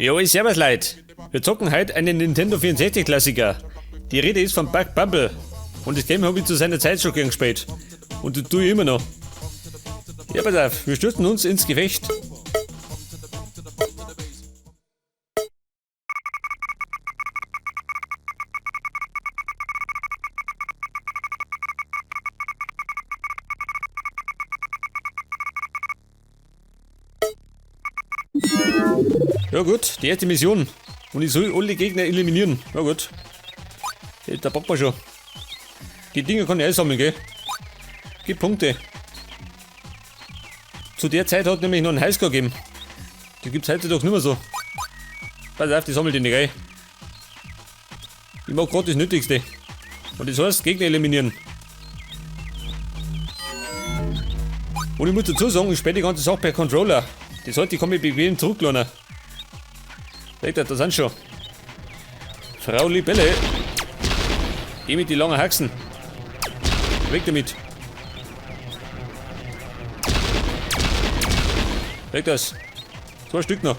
Jo, servus Leute. Wir zocken heute einen Nintendo 64 Klassiker. Die Rede ist von Bug Bumble. Und das Game habe ich zu seiner Zeit schon gern gespielt. Und das tue ich immer noch. Ja, pass auf, wir stürzen uns ins Gefecht. Ja gut, die erste Mission. Und ich soll alle Gegner eliminieren. Ja gut. Da packt man schon. Die Dinger kann ich einsammeln, gell? Gib Punkte. Zu der Zeit hat nämlich noch einen Highscore gegeben. Die gibt's heute doch nicht mehr so. Pass auf, die sammelt ich nicht, gell? Ich mach grad das Nötigste. Und das heißt, Gegner eliminieren. Und ich muss dazu sagen, ich spiele die ganze Sache per Controller. Das heißt, ich kann mich bequem zurücklehnen. Seht ihr, das sind schon. Frau Libelle. Geh mit die langen Haxen. Weg damit. Weg das. 2 Stück noch.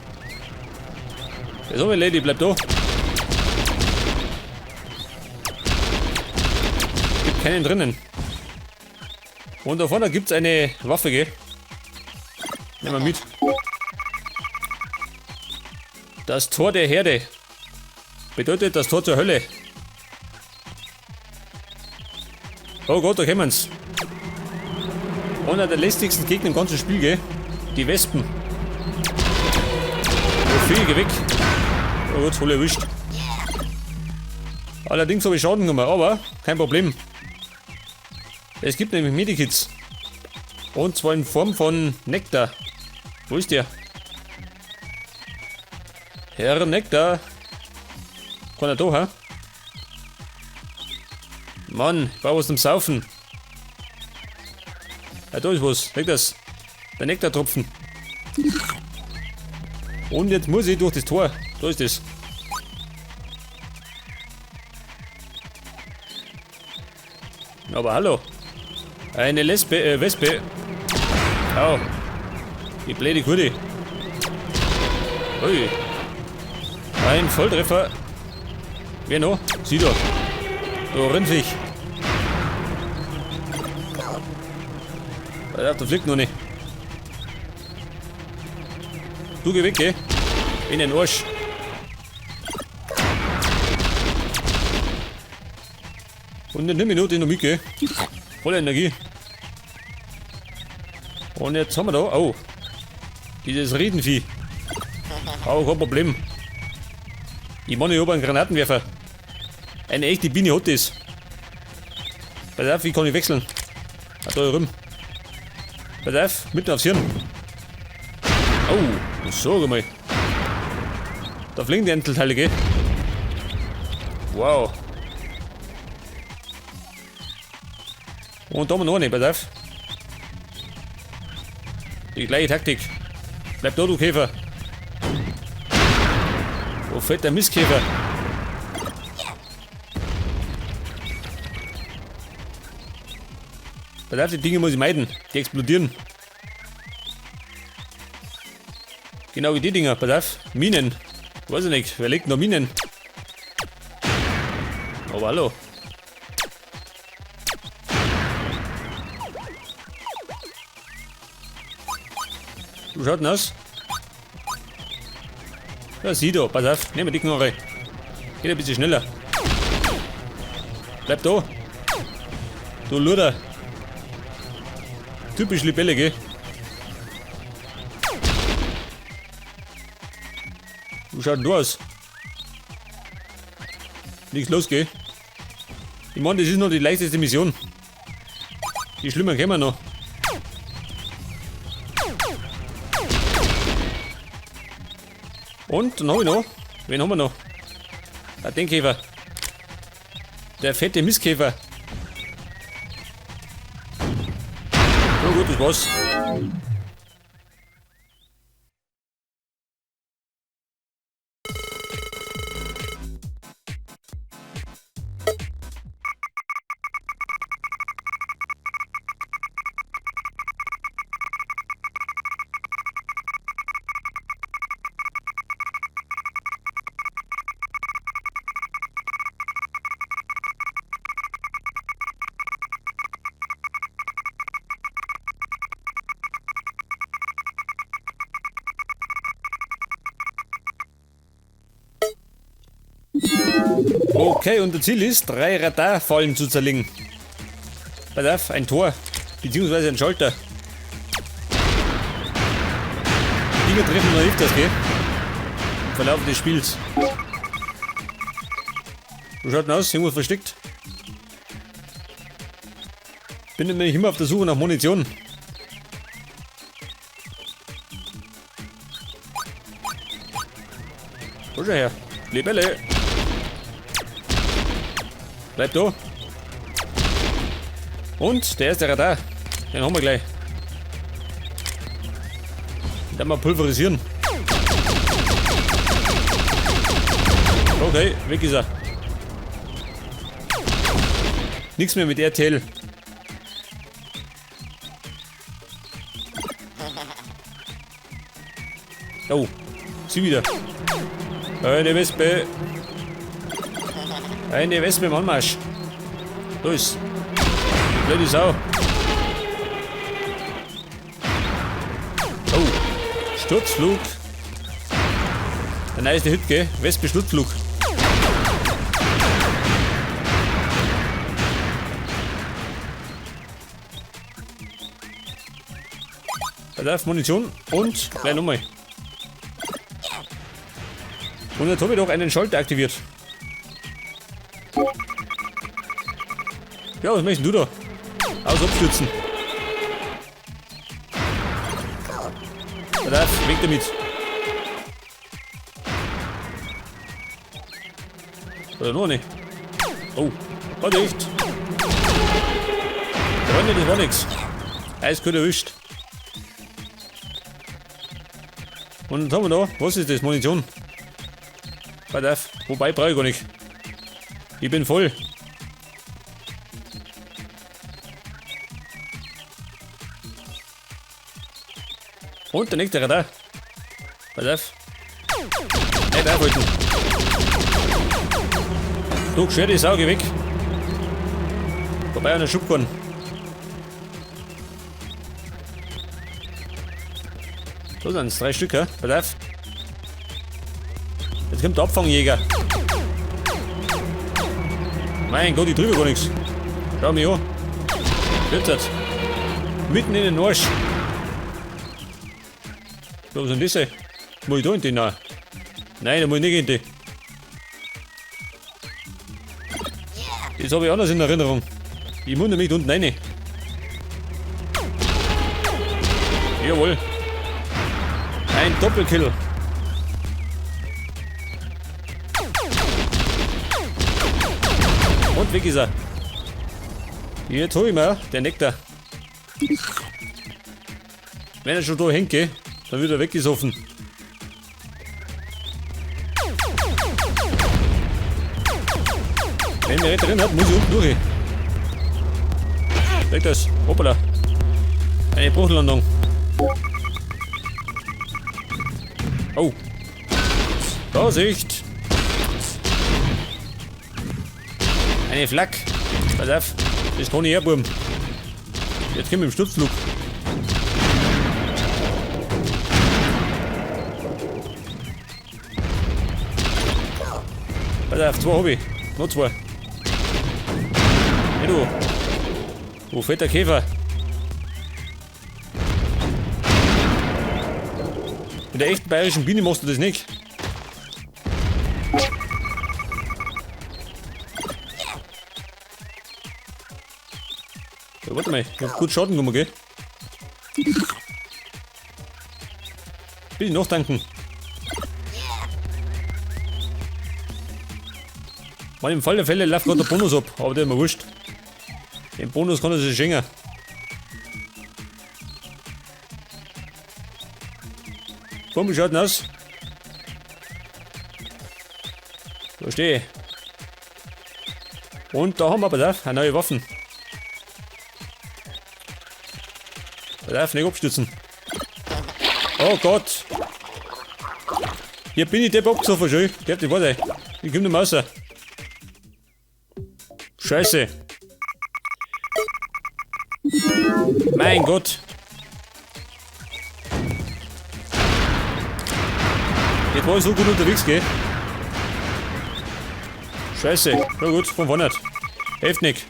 Das habe ich, Lady, bleib da. Gibt keinen drinnen. Und da vorne gibt's eine Waffe, gell? Nehmen wir mit. Das Tor der Herde. Bedeutet das Tor zur Hölle. Oh Gott, da kommen's. Einer der lästigsten Gegner im ganzen Spiel, gell? Die Wespen. Oh, viel, geh weg. Oh Gott, voll erwischt. Allerdings habe ich Schaden genommen, aber kein Problem. Es gibt nämlich Medikits. Und zwar in Form von Nektar. Wo ist der? Herr Nektar. Kann er da, hä? Mann, ich brauch was zum Saufen. Ja, da ist was. Leg das. Der Nektartropfen. Und jetzt muss ich durch das Tor. Da ist es. Aber hallo. Eine Wespe. Au. Die blöde Kurdi. Ui. Ein Volltreffer. Wer noch? Sieh doch. Da rennt sich. Da fliegt noch nicht. Du geh weg, gell? In den Arsch. Und in der Minute noch mit, gell? Volle Energie. Und jetzt haben wir da, oh, dieses Riesenvieh. Aber kein Problem. Ich meine, ich hab einen Granatenwerfer. Eine echte Biene hat das. Pass auf, wie kann ich wechseln? Ah, da drüben. Pass auf, mitten aufs Hirn. Oh, sag mal. Da fliegen die Einzelteile, gell? Wow. Und da haben wir noch eine, pass auf. Die gleiche Taktik. Bleib da, du Käfer. Wo fällt der Mistkäfer? Pass auf, die Dinge muss ich meiden. Die explodieren. Genau wie die Dinger, pass auf. Minen. Weiß ich nicht, wer legt noch Minen? Aber hallo. Wie schaut denn aus? Ja, sieh da, pass auf, nehmen wir die Knarre. Geht ein bisschen schneller. Bleib da. Du Luder. Typisch Libelle, gell? Wie schaut denn du aus? Nichts los, gell? Ich mein, das ist noch die leichteste Mission. Die Schlimmen kennen wir noch. Und, dann hab ich noch. Wen haben wir noch? Ah, den Käfer. Der fette Mistkäfer. Na gut, das war's. Okay, und das Ziel ist, 3 Radarfallen zu zerlegen. Pass auf, ein Tor, beziehungsweise ein Schalter. Die Dinger treffen noch öfters, gell? Im Verlauf des Spiels. Wo schaut denn aus? Irgendwo versteckt? Bin nämlich immer auf der Suche nach Munition. Wo ist er her? Libelle! Bleib da! Und der ist der Radar. Den haben wir gleich. Den mal pulverisieren. Okay, weg ist er. Nichts mehr mit RTL. Oh, sie wieder. Eine Wespe. Eine Wespe im Anmarsch. Los. Blöde Sau. Oh. Sturzflug. Der neueste Hit, gell? Wespe Sturzflug. Da darf Munition und gleich nochmal. Und jetzt habe ich doch einen Schalter aktiviert. Ja, was möchtest du da? Aus abstürzen. Da darf, weg damit. Oder noch nicht. Oh, war nicht. Freunde, das war nix. Eiskalt erwischt. Und dann haben wir da, was ist das? Munition. Pass auf, wobei brauche ich gar nicht. Ich bin voll. Und der nächste Radar. Pass auf. Nicht aufhalten. Du, gescherte Sau, geh weg. Vorbei an der Schubkarre. So sind's, 3 Stück, hä? Pass auf. Jetzt kommt der Abfangjäger. Mein Gott, ich drüber gar nichts. Schau mich an. Jetzt. Mitten in den Arsch. Was ist denn das? Muss ich da in den? Nein. Nein, da muss ich nicht in die. Das habe ich anders in Erinnerung. Ich muss nämlich unten rein. Jawohl. Ein Doppelkill. Und weg ist er. Jetzt hol ich mir den Nektar. Wenn er schon da hängt, gell, dann wird er weggesoffen. Wenn ich mich recht drin hab, muss ich unten durch. Weg das. Hoppala. Eine Bruchlandung. Oh. Vorsicht! Eine Flak. Pass auf. Das kann ich her, Buben. Jetzt kommen wir im Sturzflug. Pass auf, 2 hab ich. Noch 2. Hey du. Wo fällt der Käfer? Mit der echten bayerischen Biene machst du das nicht. Ja, warte mal, ich hab gut Schaden genommen, gell? Bitte nachtanken. Man, im Fall der Fälle läuft gerade der Bonus ab, aber der ist mir wurscht. Den Bonus kann er sich schenken. Komm, wie schaut denn aus? Da stehe ich. Und da haben wir, pass auf, eine neue Waffen. Pass auf, nicht abstürzen. Oh Gott! Hier bin ich depp abgesoffen schon. Ich glaub, das war's. Ich komm nicht mehr raus. Scheiße. Mein Gott. Jetzt war ich so gut unterwegs, gell? Scheiße. Na gut, 500. Hilft nicht.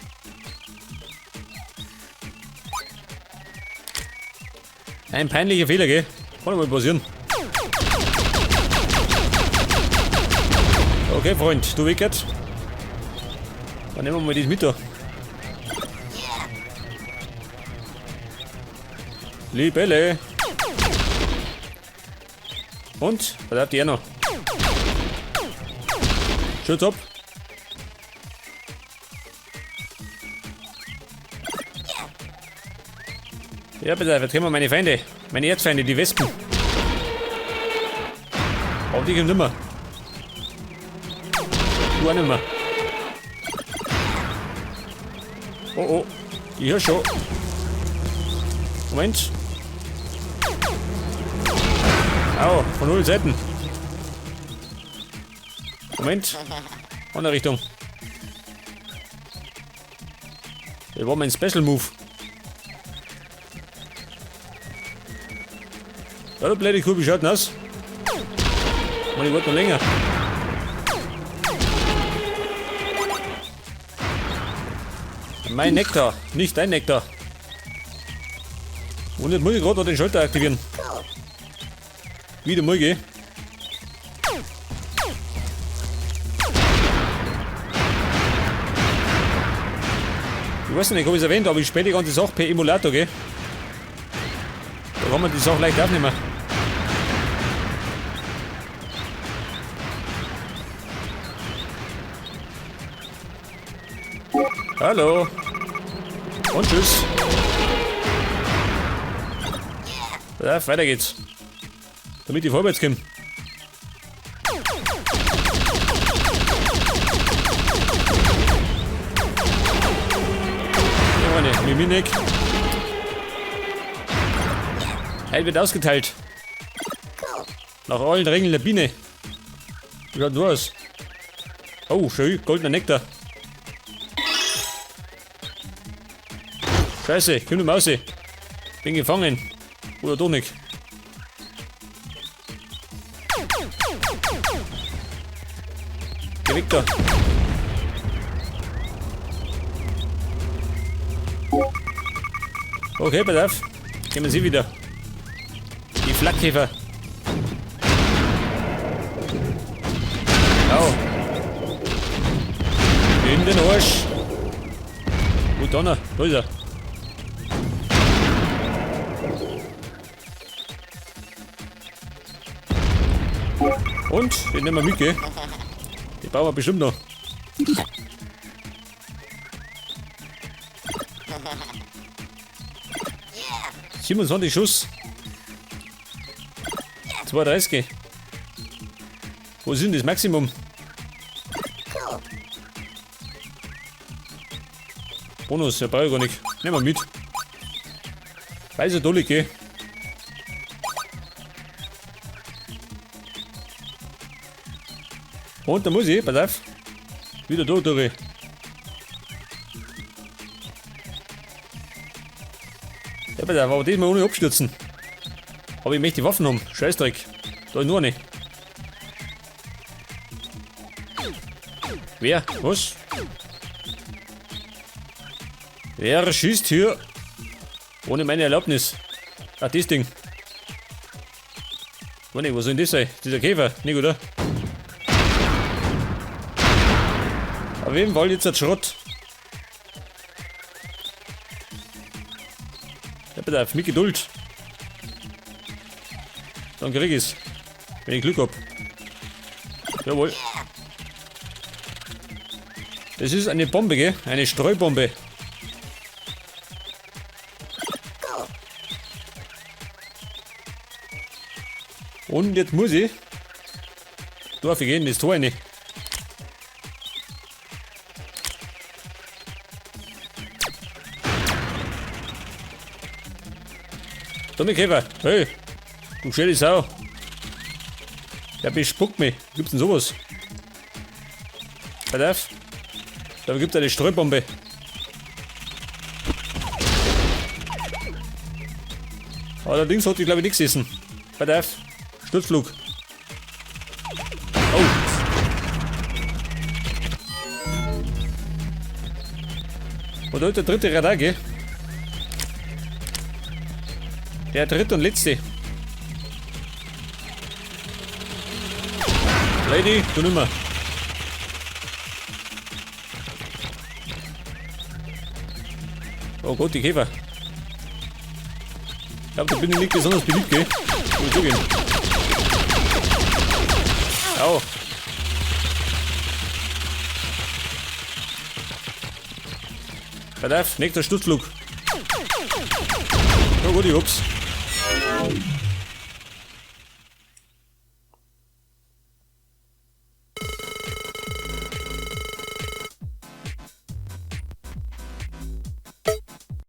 Ein peinlicher Fehler, gell? Kann mal passieren. Okay, Freund, du Wickert. Dann nehmen wir mal das mit da. Libelle. Und? Was habt ihr noch? Schutz ab. Ja, bitte, jetzt kriegen wir meine Feinde. Meine Erzfeinde, die Wespen. Aber die kommen nimmer. Du auch nimmer. Oh oh. Ich hör schon. Moment. Au, von allen Seiten. Moment. Andere Richtung. Das war mein Special Move. Ja, du blöde Kuh, wie schaut denn aus? Mann, ich warte noch länger. Mein Nektar, nicht dein Nektar. Und jetzt muss ich gerade noch den Schalter aktivieren. Wieder mal, gell? Ich weiß nicht, ob ich es erwähnt habe, aber ich spiele die ganze Sache per Emulator, gell? Da kann man die Sache leicht aufnehmen. Hallo. Und tschüss. Ja, weiter geht's. Damit die vorwärts kommen. Ja, meine, Miminik. Heil wird ausgeteilt. Nach allen Regeln der Biene. Wie schaut denn so aus? Oh, schön, goldener Nektar. Scheiße, komm nicht mehr raus. Bin gefangen. Oder doch nicht. Geh weg da. Okay, pass auf. Kommen Sie wieder. Die Flakkäfer. Au. In den Arsch. Wo Donner? Da ist er. Und den nehmen wir mit, gell? Den bauen wir bestimmt noch. 27 Schuss. 32. Wo ist denn das Maximum? Bonus, ja, brauche ich gar nicht. Nehmen wir mit. Weiße Dolly, gell? Und da muss ich, pass auf. Wieder da durch. Ja, pass auf, aber diesmal ohne abstürzen. Aber ich möchte die Waffen haben. Scheißdreck. Da ist nur eine. Wer? Was? Wer schießt hier? Ohne meine Erlaubnis. Ach, das Ding. Warte, was soll denn das sein? Dieser Käfer, nicht, oder? Auf jeden Fall jetzt ein Schrott. Ja, bitte auf, mit Geduld. Dann krieg ich's. Wenn ich Glück hab. Jawohl. Das ist eine Bombe, gell? Eine Streubombe. Und jetzt muss ich. Darf ich gehen, das Tor rein. Tommy Käfer, hey, du schöne Sau. Der bespuckt mich. Gibt's denn sowas? Pass auf. Da gibt's eine Streubombe. Allerdings hat die, glaube ich, nichts essen. Pass auf. Sturzflug. Oh. Und da ist der dritte Radar, gell? Der dritte und letzte. Lady, du nimmer. Oh Gott, die Käfer. Ich glaube, da bin ich nicht besonders beliebt, gell? Muss ich zugeben. Au. Pass auf, nächster Sturzflug. Oh gut, ich hab's.